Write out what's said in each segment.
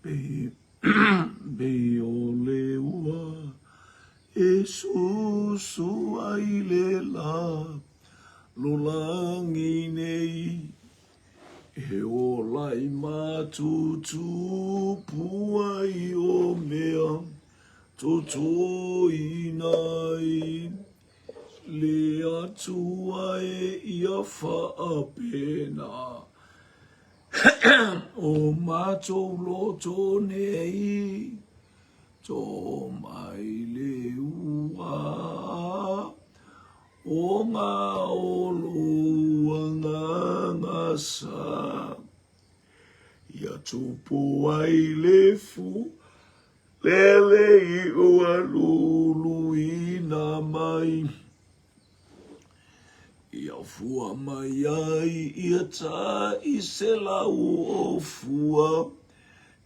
Pei o le ua e susu ai le lalolagi nei, E ola i matutu pua i o mea totoina ai le Atua e ia faapena o matou loto nei, to mai le ua o ngā o lou agaga sa. Ia tupu ai le fu lele i ua luluina mai. Ia fua mai ai ia tai se lau o fua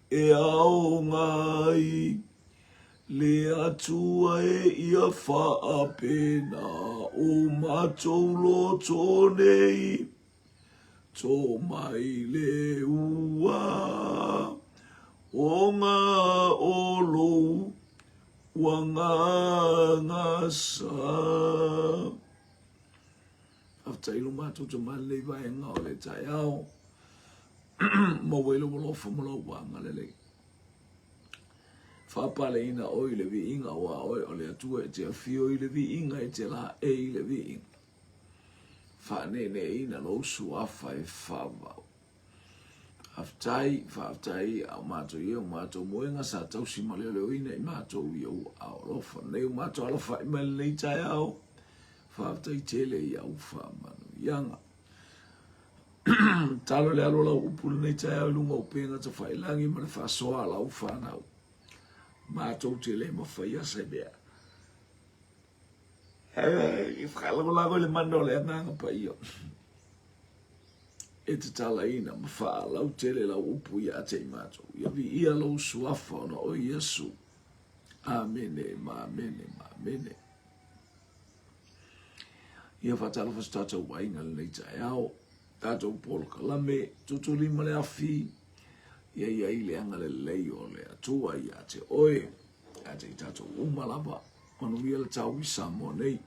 e aoga ai le Atua e ia faapena o matou loto nei. Tō mai le ua o ngā o lou agaga sa. Faafetai lo matou tama lenei vaega o le taeao. Maua i lou alofa ma lou agalelei. Faapaleina oe i le viiga aua oe o le Atua e te afio i le viiga e te laei i le viiga. Faaneeneeina lou suafa e faavavau. Faafetai, faafetai a o matou i ai o matou moega sa tausi ma leoleoina i matou i ou aao alofa. Nei o matou alafai mai lenei taeao, faafetai tele i au faamanuiaga. Talo le alo lau upu lenei taeao i luga o upega tafailagi ma le faasoa a lau fanau. Matou te le mafaia se mea. E whakalagolago i le mana o le Agaga Paia e tatalaina ma faalautele lau upu ia te i matou. Ia viia lou suafa ona o Iesu. Amene ma amene ma amene. Ia faatalofa so tatou aiga lenei taeao, tatou polokalame, tutulima le afi, ia i ai le agalelei o le Atua ia te oe, ia te i tatou uma lava, manuia le tau i Samoa nei.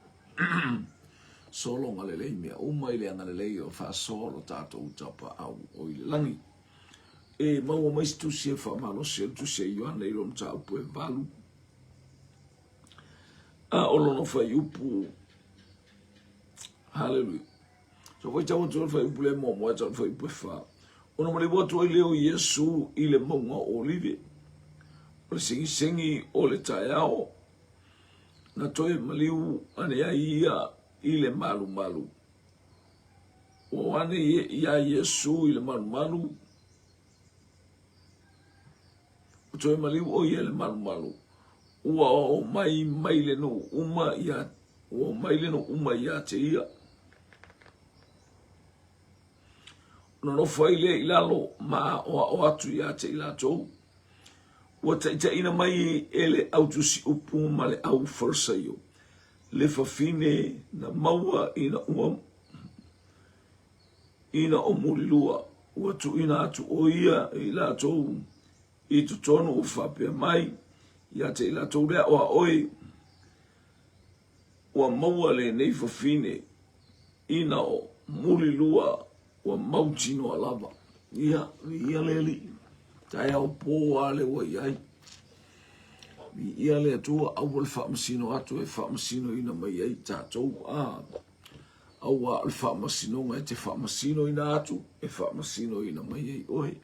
Sologa lelei mea uma i le agalelei o faasoa lo tatou tapaau o i le lagi. E maua mai se tusi e faamalosi o le tusi a Ioane i lona mataupu e 8. A o lona fuaiupu, haleluia. So faitau atu le fuaiupu lea muamua e tau le fuaiupu e 4. Ona maliu atu ai lea o Iesu i le mauga o Olive. O le segisegi o le taeao, na toe maliu ane ai ia i le malumalu. Ua o ane iā Iesu i le malumalu, ua toe maliu ʻo ia i le malumalu, ua o mai mai le nuu uma ia, ua o mai le nuu uma ia te ia. Ona nofo ai lea i lalo ma aʻoaʻo atu ia te i latou. Ua taitaiina mai e le au tusiupu ma le au Farisaio le fafine na maua ina ua ina o mulilua, ua tuuina atu ʻo ia i latou i totonu ua faapea mai ia te i latou lea o a oe ua maua lenei fafine ina o mulilua ua mautinoa lava. Ia, viia le Alii, taeao pō a le ua i ai. Viia le Atua, aua le faamasino atu e faamasinoina mai ai tatou. A, aua o le faamasinoga e te faamasinoina atu, e faamasinoina mai ai oe.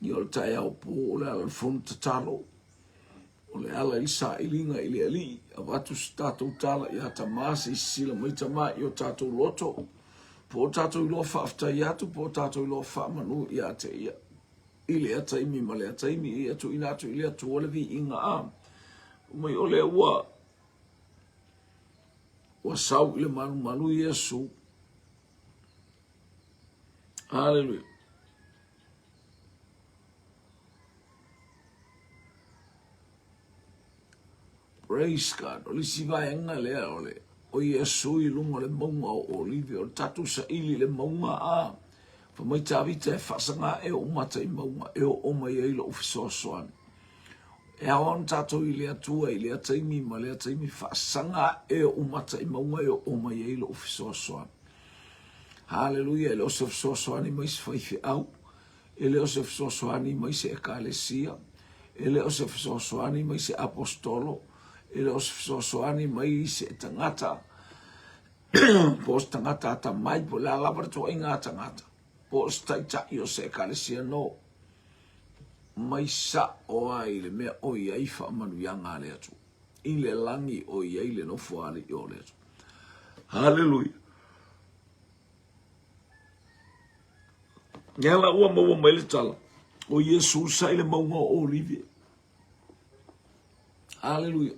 Ia o le taeao pō o le ala i le fono tatalo, o le ala i le sailiga i le Alii, avatu se tatou tala ia Tamā, se i sisila mai Tamā i o tatou loto, po o tatou iloa faafetai atu, po o tatou iloa faamanu ia te ia. I lea taimi ma lea taimi, ia tuuina atu i le Atua le viiga a. Mai o lea ua ua sau i le malumalu Iesu. Haleluia. Praise God. O le isi vaega lea o le o Iesu i luga o le mauga o Olive, o le tatou saili i le mauga a. Fai mai Tavita e faasaga ae ou mata i mauga e oo mai ai lou fesoasoani. E ao ona tatou i le Atua i lea taimi ma lea taimi faasaga ae ou mata i mauga e oo mai ai lou fesoasoani. Haleluia, e le o se fesoasoani mai se faifeau, e le o se fesoasoani mai se ekalesia, e le o se fesoasoani mai se apostolo, e le o se fesoasoani mai se tagata, po o se tagata atamai, po o le a lava le tuuaiga tagata, po o se taitai o se ekalesia no mai sao ai le mea o i ai faamanuiaga a le Atua i le lagi o i ai le nofoalii o le Atua. Haleluia. Lea la ua maua mai le tala, o Iesu sa i le mauga o Olive. Haleluia.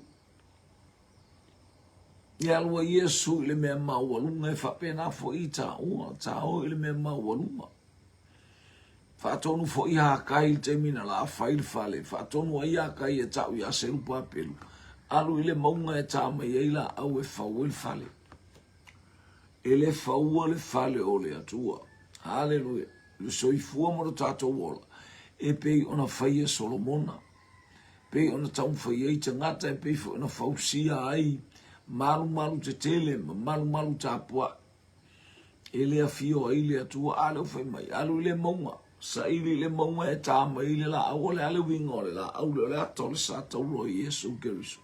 E alu ai Iesu i le mea maualuga e faapena foi i tāua, tāo i le mea maualuga. Faatonu foi Hakai i le taimi na la fai le fale, faatonu ai Hakai e ta'u iā Serupapelu, alu i le mauga e tā mai ai laau e fau ai le fale. E le faua le fale o le Atua. Haleluia. Le soifua ma lo tātou ola, e pei ona fai e Solomona. Pei ona taumafai ai tagata e pei foi ona fausia ai malumalu tetele ma malumalu tapuai. E le afio ai le Atua, a lea ua fai mai, alu i le mauga, saili i le mauga e tā mai le laau, o le a le uiga o le laau lea, o le ata o le sa tauro o Iesu Keriso.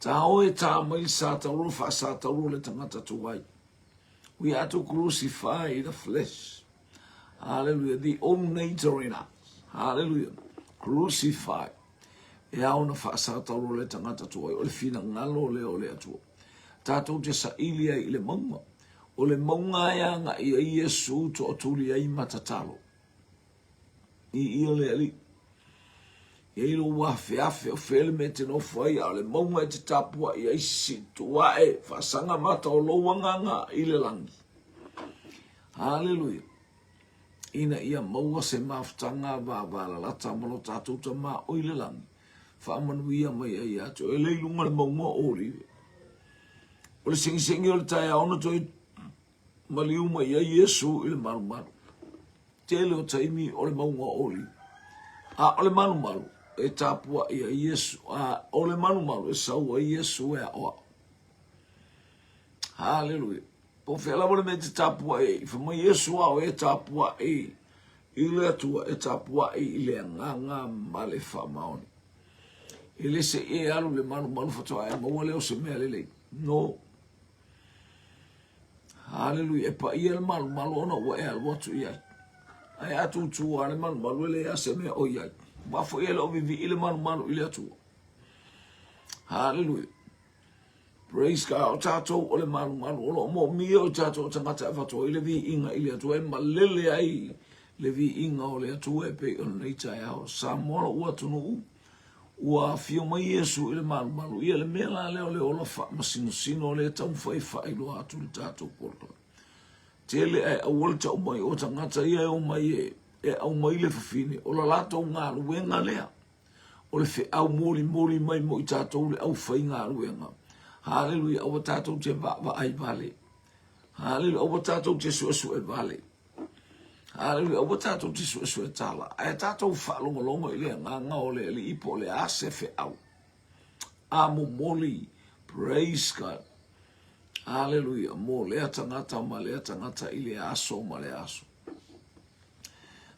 Tā oe e tā mai le sa tauro, faasa tauro le tagata tuai. We are to crucify the flesh. Hallelujah. The old nature in us. Hallelujah. Crucify. E ao na faasatalo le tagata tuai. O le finagalo lea o le Atua. Tātou te saili ai i le mauga. O le mauga e agai ai Iesu toatuli ai ma tatalo. I ia le Alii. E i ai lou afeafe o fea le mea e te nofo ai, a o le mauga e te tapuai ai, situ ae, faasaga mata o lou agaga i le lagi. Haleluia. Ina ia maua se mafutaga vavalalata ma lo tatou Tama o i le lagi, faamanuia mai ai ia te oe le i luga o le mauga o Olive. O le segisegi o le taeao na toe maliu mai ai Iesu i le malumalu. Tele o taimi o le mauga o Olive. A o le malumalu e tapuai ai Iesu, a o le malumalu e sau ai Iesu e aoao. Haleluia. Po o fea lava le mea e te tapuai ai, fai mai Iesu a oe e tapuai i le Atua, e tapuai i le agaga ma le faamaoni. E le se i e alu i le malumalu faatoa e maua lea o se mea lelei. No. Haleluia. E paia le malumalu ona ua e alu atu i ai. Ae a tūtū lava le malumalu e leai lava se mea o i ai. Aua foi e le o vivii le malumalu i le Atua. Haleluia. Praise God. O tatou o le malumalu, o lo o moomia o tatou tagata e avatu ai le viiga i le Atua e malele ai le viiga o le Atua e pei o lenei taeao. Samoa lou atunuu, ua afio mai Iesu i le malumalu. Ia le mea la lea o le ola faamasinosino lea e taumafai e faailoa atu i le tatou polokalame. Tele ae aua le tau mai o tagata ia e omai e, e aumai le fafine, o la latou galuega lea. O le feau molimoli mai mo i tatou le aufaigaluega. Haleluia, aua tatou te vaavaai vale. Haleluia, aua tatou te suesue vale. Haleluia, aua tatou te suesue tala. Ae tatou faalogologo i le agaga o le Alii po o le a se feau. A momoli, praise God. Haleluia, mo lea tagata ma lea tagata i le aso ma le aso.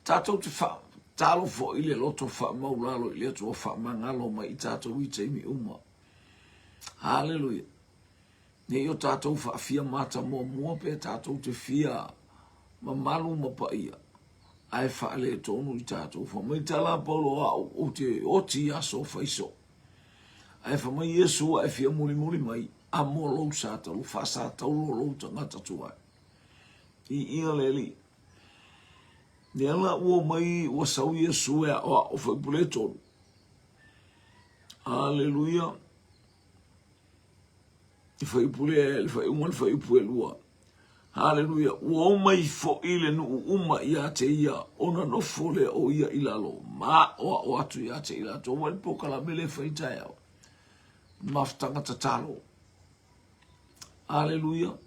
Tatou te tatalo foi i le loto faamaulalo i le Atua faamagalo mai i tatou i taimi uma. Haleluia. Ne i o tatou faafia mata muamua pe tatou te fia mamalu ma paia, ae faaletonu i tatou. Fai mai tala a Paulo au ou te oti i aso faiso. Ae fai mai Iesu a e fia mulimuli mai, amo lou satalu, faasataulo lou tagata tuai. I ia le Alii. Lea la ua omai ua sau Iesu e aʻoaʻo faipule e tolu. Aleluia. I faipule le faaiuga le fuaiupu e lua. Haleluia. Ua omai foi le nuu uma ia te ia, ona nofo lea o ia i lalo, ma aʻoaʻo atu ia te i latou. Ua le polokalame lea e fai taeao. Mafutaga tatalo. Aleluia.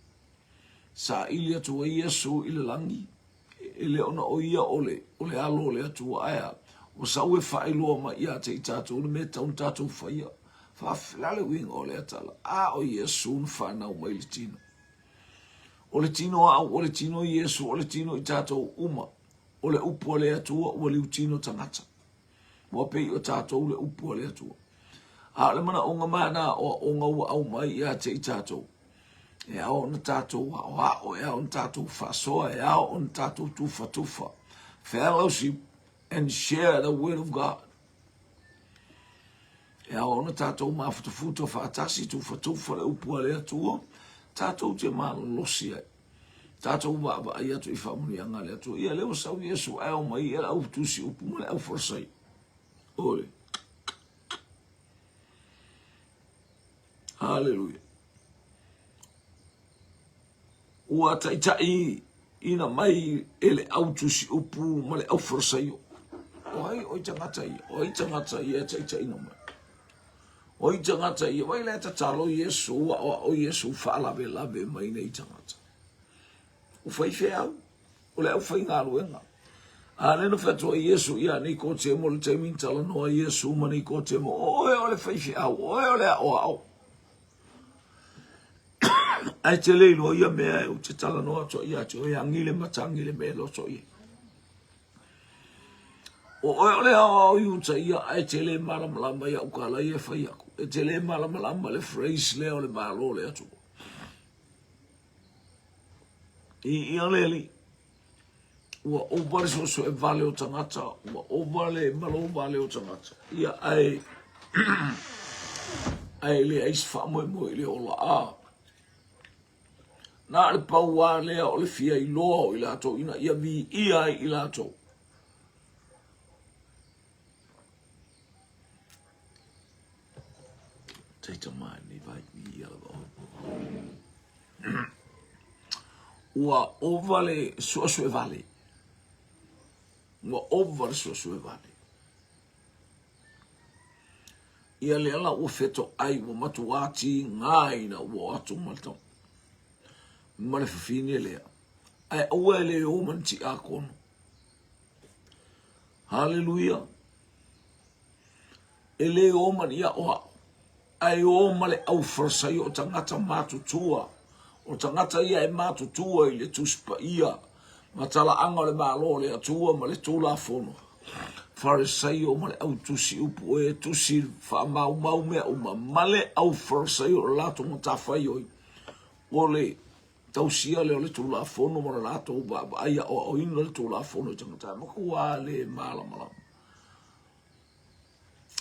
Saili atu ai Iesu i le lagi. e le ona o ia o le, o le alo o le Atua, ae a? Ua sau e faailoa mai ia te i tatou le mea e tatau ona tatou faia. Faafela le uiga o lea tala, a o Iesu na fanau mai i le tino. O le tino a au, o le tino Iesu, o le tino i tatou uma. O le upu a le Atua ua liutino tagata. Ua pei o tatou le upu a le Atua. A o le manaoga ma na aoaoga ua aumai ia te i tatou, e ao ona tatou aoao, e ao ona tatou faasoa, e ao ona tatou tufatufa. Fellowship and share the word of God. E ao ona tatou mafutafuta faatasi, tufatufa le upu a le Atua, tatou te malolosi ai. Tatou vaavaai atu i faamanuiaga a le Atua. Ia lea ua sau Iesu ae omai ia le au tusi upu ma le au Farisai. Oi. Haleluia. Ua taitai ina mai e le au tusi upu ma le au Farisaio. O ai o ai tagata ia? O ai tagata ia e taitaiina mai? O ai tagata ia? Vai lea tatalo Iesu, aoao Iesu faalavelave mai nei tagata. O faifeau, o le aufaigaluega. A lea na fai atu ai Iesu ia Nikotemo le taimi na talanoa Iesu ma Nikotemo, o oe o le faifeau, o oe o le aoao. Ae te le iloa ia mea e ou te talanoa atu ai ia te oe, agi le mata, agi le mea e loto i ai. O oe o le aoao i uta ia, ae te le malamalama i au tala ia e fai aku. E te le malamalama le phrase lea o le Malo o le Atua. I ia le alii, ua ova le suesue'e vale o tagata, ua ova le malo vale o tagata. Ia, ae, ae leai se faamoemoe i le ola. A, na o le pau lava lea o le fia iloa o i latou ina ia viia ai i latou. Taita mai nei vai viia lava oe. Ua ova le suesue vale. Ua ova le suesue vale. Ia lea la ua fetoai, ua matuā tiga ina ua o atu ma le ma le fafine lea. Ae aua e le o ma ni tiakono. Haleluia. E le o ma ni aʻoaʻo, ae o ma le au Farisai o tagata matutua, o tagata ia e matutua i le Tusi Paia ma talaaga o le Malo o le Atua ma le Tulafono. Farisaio ma le au tusi upu e tusi faamaumau mea uma ma le au Farisai o le latou matafaioi o le tausia lea o le Tulafono ma le latou vaavaai aoaoina le Tulafono i tagata e matua le malamalama.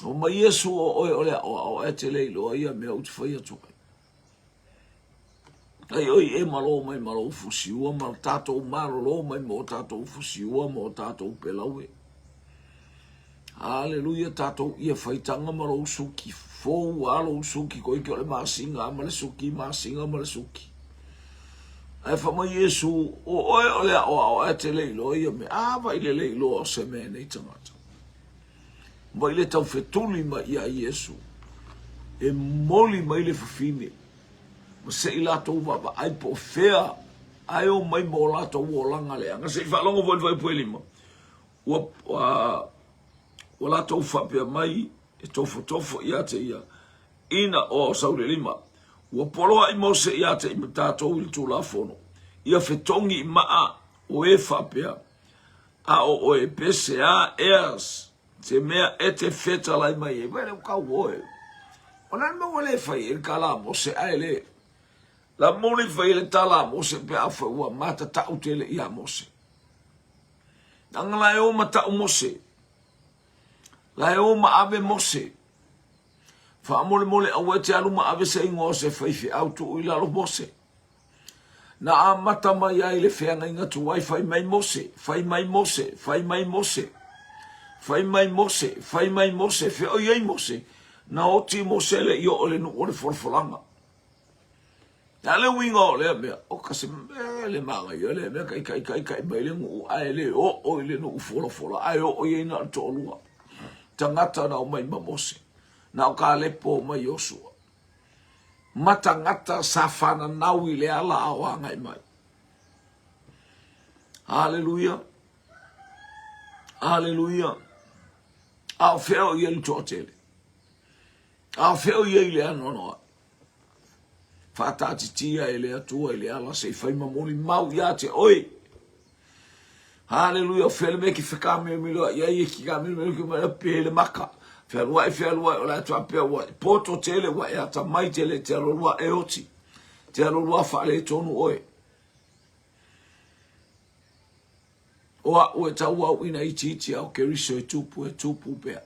O mai Iesu o oe o le aoao ae te le iloa ia mea ou te fai atu ai. Ai oi e malo mai ma lou fusiua ma tatou malolo mai ma o tatou fusiua ma o tatou pelaue. Aleluia tatou ia faitaga ma lou suki fou a lou suki koike o le masinga ma le suki masinga ma le suki. Ae fai mai Iesu, o oe o le aoao ae te le iloa ia mea. A vai le le iloa o se mea nei tagata. Vai le taufetuli mai ia Iesu, e moli mai le fafine, ma se i latou vaavaai po o fea ae o mai ma o latou olaga leaga. Se i faalogo foi i le fuaiupu e lima, ua, ua, ua latou faapea mai e tofotofo ia te ia, ina o Saulelima, ua poloai Mose ia te i ma tatou i le Tulafono, ia fetogi i maa o e faapea, a o oe pese a ea se mea e te fetalai mai ai, vai le kau oe. O le a le mea ua le fai ai le tala a Mose ae le la moli fai le tala a Mose pe afai ua matatau tele ia Mose. Leaga la e o ma tau Mose. La e o ma ave Mose. Faamolemole aua e te alu ma ave se igoa o se faifeau tuu i lalo Mose. Na amata mai ai le feagaiga tuai fai mai Mose, fai mai Mose, fai mai Mose, fai mai Mose, fai mai Mose, feoi ai Mose, na oti Mose le i oo le nuu o le folafolaga. A le uiga o lea mea, o ka se mea le manaia lea mea kai kai kai kai mai le nuu ae le oo i le nuu folafola ae oo i ai na o le toalua tagata na omai ma Mose, na o Kalepo ma Iosua. Ma tagata sa fananau i le ala a o agai mai. Haleluia. Aleluia. A o fea o i ai le toatele? A o fea o i ai le anoanoai? Faataatitia e le Atua i le ala se i fai ma molimau ia te oe. Haleluia, o fea le mea ke whakaamiomiro i ai e ki kaamiomiro ki mai pe le maka. Fealuai, fealuai, o le atu pea ua poto tele ua e ata mai tele te alolua e oti. Te alolua whaale tonu oe. O au e tau au ina itiiti a o Keriso e tupu, e tupu pea.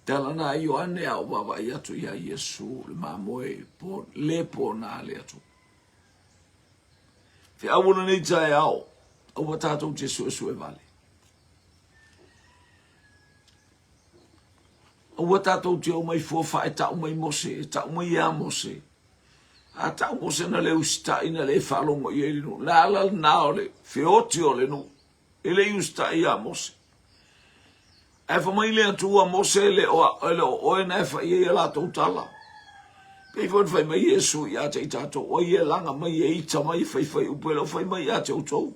Tala na Ioane a o vaavaai atu iā Iesu le mamoe po, le pona a le Atua. Feau o lenei taeao, aua tatou te suesue vale. Aua tatou te omai fua fae tau mai Mose, e tau mai ia Mose. A tau Mose na le usitai na le faalogo i ai le nuu. Le ala lena o le feoti o le nuu. E le i usitai ia Mose. Ae fai mai le Atua, Mose, e le o oe na e fai ai a latou tala. Pei foi ona fai mai Iesu ia te i tatou, o ai e laga mai e ita mai e faifai upu, e le o fai mai ia te outou.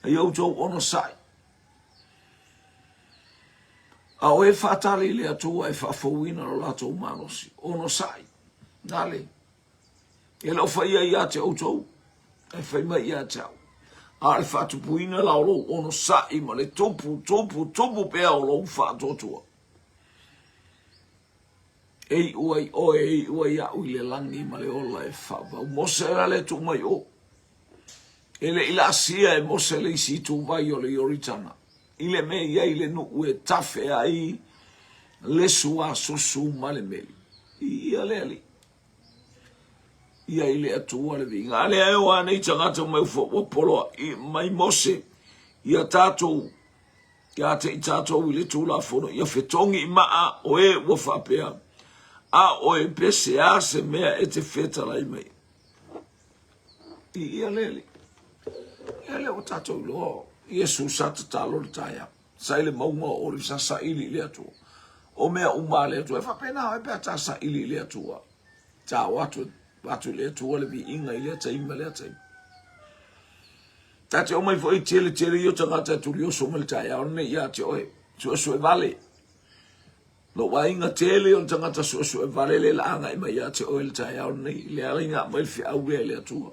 A ia outou onosai. A o e faatali i le Atua e faafouina lo latou malosi, onosai. Nale. E le o faia ia te outou, ae fai mai ia te au. A o le faatupuina la o lou onosai ma le tupu, tupu, tupu pea o lou faatuatua. E iu ai oe, e iu ai au i le lagi ma le ola e faavau. Mose la le tuu mai o. E le i laasia e Mose le isi ituvai o le Ioritana. I le mea i ai le nuu e tafe ai le suasusu ma le meli. Ia le alii. Ia i le Atua le viiga. A lea e o a nei tagata mai ua poloai mai Mose ia tatou ia te i tatou i le Tulafono ia fetogi i maa o e ua faapea a oe pe se a se mea e te fetalai mai. I ia le alii. Ia lea ua tatou iloa Iesu sa tatalo le taeao. Sa i le mauga o Olive sa saili i le Atua. O mea uma a le Atua. E faapena oe pe a ta saili i le Atua. Ta o atu, atu i le Atua le viiga i lea taimi ma lea taimi. Ta te omai foi tele tele ia o tagata e tulioso mai le taeao lenei ia te oe. Suesue vale. Lou aiga tele o le tagata suesue vale le la agai mai ia te oe le taeao lenei. Le ala ina aumai le feau lea i le Atua.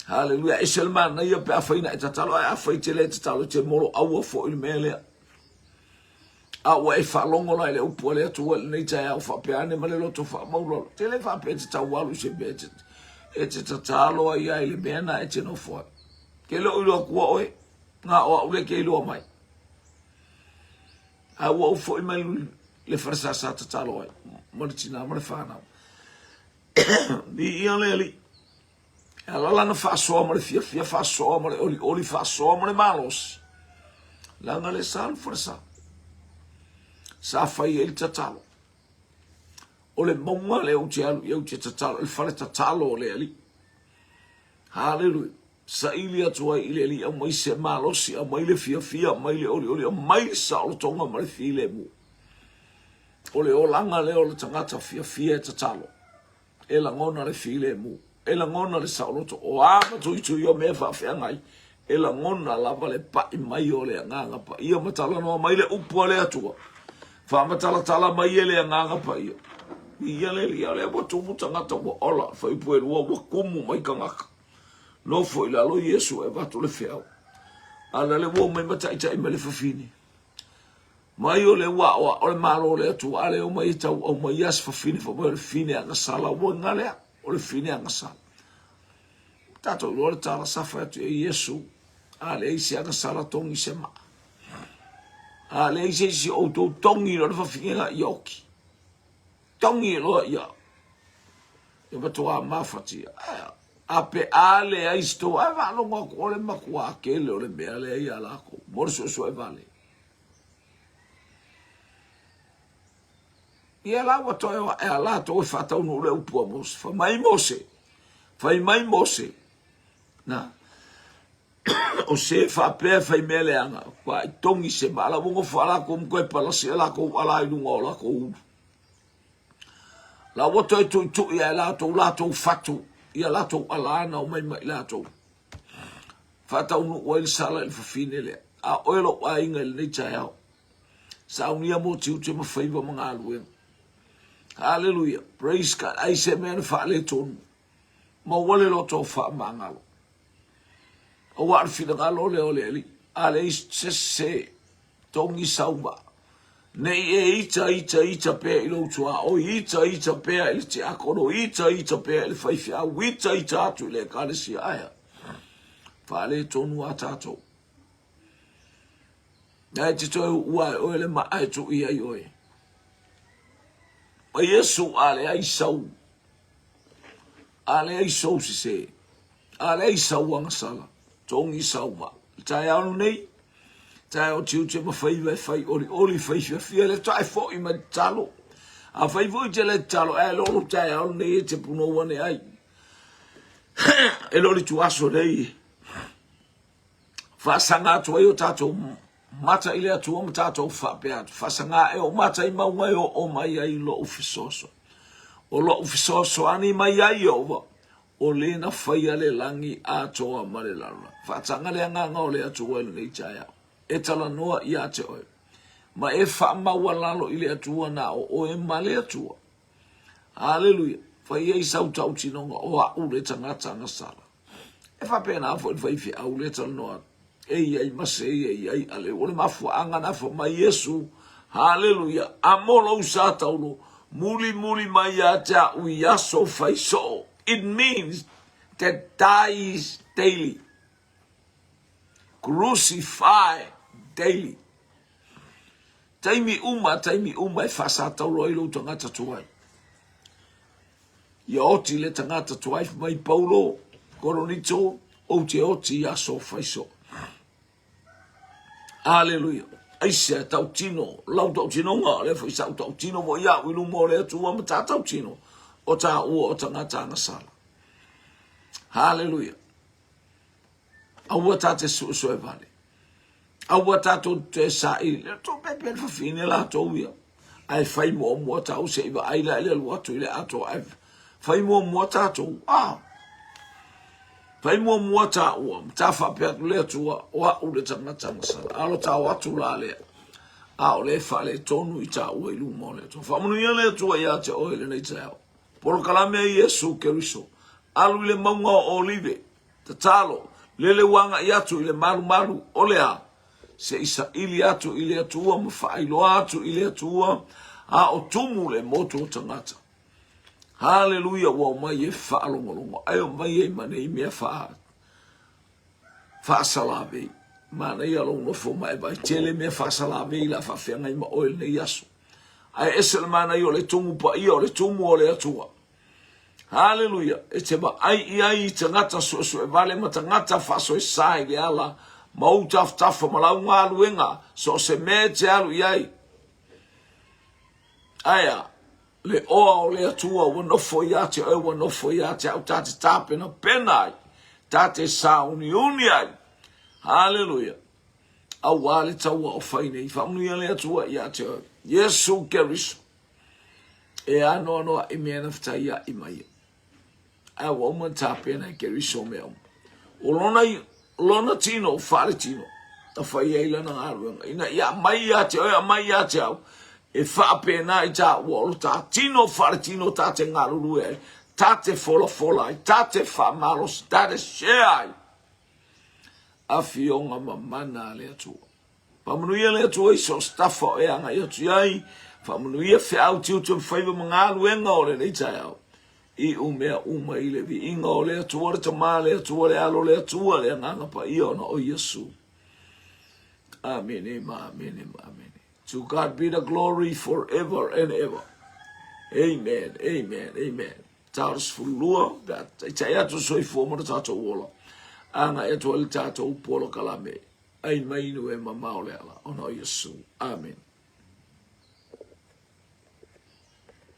Haleluia. Ese le manaia pe afai na e tatalo, ae afai te le tatalo, e te moloaua foi le mea lea. A ua e faalogo la i le upu a le Atua i lenei taeao faapea ane ma le loto faamaualalo. Te le faapea e te tau alu i se mea e te tatalo ai ai le mea na e te nofo ai. Ke le o iloa atua oe, na o au le ke iloa mai. A ua ou foi mai le falesa sa tatalo ai, ma le tina ma le whanau. Viia le Alii. E ala lana faasoa ma le fiafia, faasoa ma le olioli, faasoa ma le malosi. Leaga le sa le falesa. Sa fai ai le tatalo. O le mauga lea ou te alu i ai ou te tatalo, le fale tatalo o le Alii. Haleluia. Saili atu ai i le Alii, aumai se malosi, aumai le fiafia, aumai le olioli, aumai le saolotoga ma le filemu. O le olaga lea o le tagata fiafia e tatalo, e lagona le filemu, e lagona le saoloto, o a matuitui o mea faafeagai, e lagona lava le pai mai o le Agaga Paia ma talanoa mai le upu a le Atua. Faamatalatala mai e le Agaga Paia. Ia le Alii, o lea ua tumu tagata ua ola, fuaiupu e lua ua kumu mai tagata. Nofo i lalo Iesu e avatu le feau. A o lea ua omai ma taitai mai le fafine. Mai o le ua aoao le Malo o le Atua, a le omai e tau aumai ia se fafine fai mai o le fine agasala, ua iga lea, o le fine agasala. Tatou iloa le tala sa fai atu e Iesu, a leai se agasala togi se maa. A leai se isi o outou togi loa le fafine la ia oki. Togi loa ia ia matua mafatia. A pe a leai se tou, ae faalogo atu o le matua tele o le mea lea ia lakou, mo le suesue vale. Ia la ua toe o ae a latou e faataunuu le upu a Mose. Fai mai Mose, fai mai Mose, na, o se faapea e fai mea leaga, ua i togi se maa, ua nofo a lakou ma toe palasi a lakou ala i luga o lakou ulu. La ua toe tuitui ae latou latou fatu ia latou ala na omai mai latou. Faataunuu ai le sala i le fafine lea. A oe lou aiga i lenei taeao. Saunia mo tiute ma faiva ma galuega. Haleluia. Praise God. Ai se mea na faaletonu. Maua le loto faamagalo. Aua o le finagalo lea o le Alii, a leai se se togi sau maa, ne i e ita ita ita pea i lou tuaoi, ita ita pea i le tiakono, ita ita pea i le faifeau, ita ita atu i le ekalesia, ae a? Faaletonu a tatou. Na e te toe uua e oe le maa e tuu i ai oe. Ma Iesu a leai sau, a leai sou sese, A leai sau agasala, togi sau maa. Le taeao lenei, taeao tiute ma faiva e fai olioli, fai fiafia, le tae foi mai le tatalo. A fai foi te le tatalo, ae lo lou taeao lenei e te punou ane ai. E le o le ituaso nei, faasaga atu ai o tatou mata i le Atua ma tatou faapea atu, faasaga ae ou mata i mauga e oo mai ai lou fesoasoani. O lou fesoasoani mai ai Ieova, O le na faia le lagi atoa ma le lalolagi. Faataga le agaga o le Atua i lenei taeao, e talanoa ia te oe, ma e faamaualalo i le Atua na o oe ma le Atua. Haleluia! Fai ai sau tautinoga o a'u le tagata agasala. E faapena foi le faifeau lea e talanoa atu. E i ai ma se e i ai ale. O le mafuaaga na fai mai Iesu, haleluia, amo lou sa taulo, mulimuli mai ia te a'u i aso fai soo. It means that dies daily. Crucify daily. Taimi uma, taimi uma e faasataulo ai lou tagata tuai. Ia oti le tagata tuai mai Paulo, Koronito, ou te oti i aso faiso. Aleluia. Aisea tautino, lau tautinoga, o lea foi sa'u tautino foi a'u i luma o le Atua ma tā tautino, o tāua o tagata agasala. Haleluia. Aua tā te suesue vale. Aua tātou te saʻili. Le tou pepe le fafine latou ia. Ae fai muamua tāu se i vaai la i le alu atu i le atoa. Ae fai muamua tātou. Ah! Fai muamua tāua. Ma tā faapea atu le Atua, o a'u le tagata agasala. Alo tāo atu la lea. A o le faaletonu i tāua i luma o le Atua. Faamanuia le Atua ia te oe i lenei taeao. Polokalame a Iesu Keriso. Alu i le mauga o Olive. Tatalo, lele ua agai atu i le malumalu o le a? Se i saili atu i le Atua ma faailoa atu i le Atua, a o tumu le motu o tagata. Haleluia, ua omai e faalogologo, ae omai ai ma nei mea faa, faasalavei. Manaia lou nofo ma e vaai tele mea faasalavei la faafeagai ma oe lenei aso. Ae ese le manaia o le tumu paia o le tumu o le Atua. Haleluia! E te vaai i ai i tagata suesue vale ma tagata faasoesa i le ala ma ou tafatafa ma lau galuega, so o se mea e te alu i ai. Ae a, le oa o le Atua ua nofo ia te oe, ua nofo ia te au, ta te tapenapena ai, ta te sauniuni ai. Haleluia! Aua le taua o fai nei, faamanuia le Atua ia te oe. Iesu Keriso. E anoanoaʻi mea na fetaiaʻi mai ai. Ae ua uma ona tapena e Keriso mea uma. O lona, lona tino faaletino, na fai ai lana galuega. Ina ia aumai ia te oe, aumai ia te au, e faapena i tāua o lo tā tino faaletino tā te galulue ai, tā te folafola ai, tā te faamalosi, tā te share ai. Afioga mamana a le Atua. Faamanuia le Atua i so o se tafa o e agai atu i ai, faamanuia feau tiute ma faiva ma galuega o lenei taeao. Iu mea uma i le viiga o le Atua le Tama, le Atua le Alo, le Atua le Agaga Paia ona o Iesu. Amene ma amene ma amene. To God be the glory forever and ever. Amen, amen, amen. Tau 12, pe a taitai atu soifua ma lo tatou ola. Agai atu ai le tatou polokalame. Ai mai inu e mamao le ala ona o Iesu. Amen.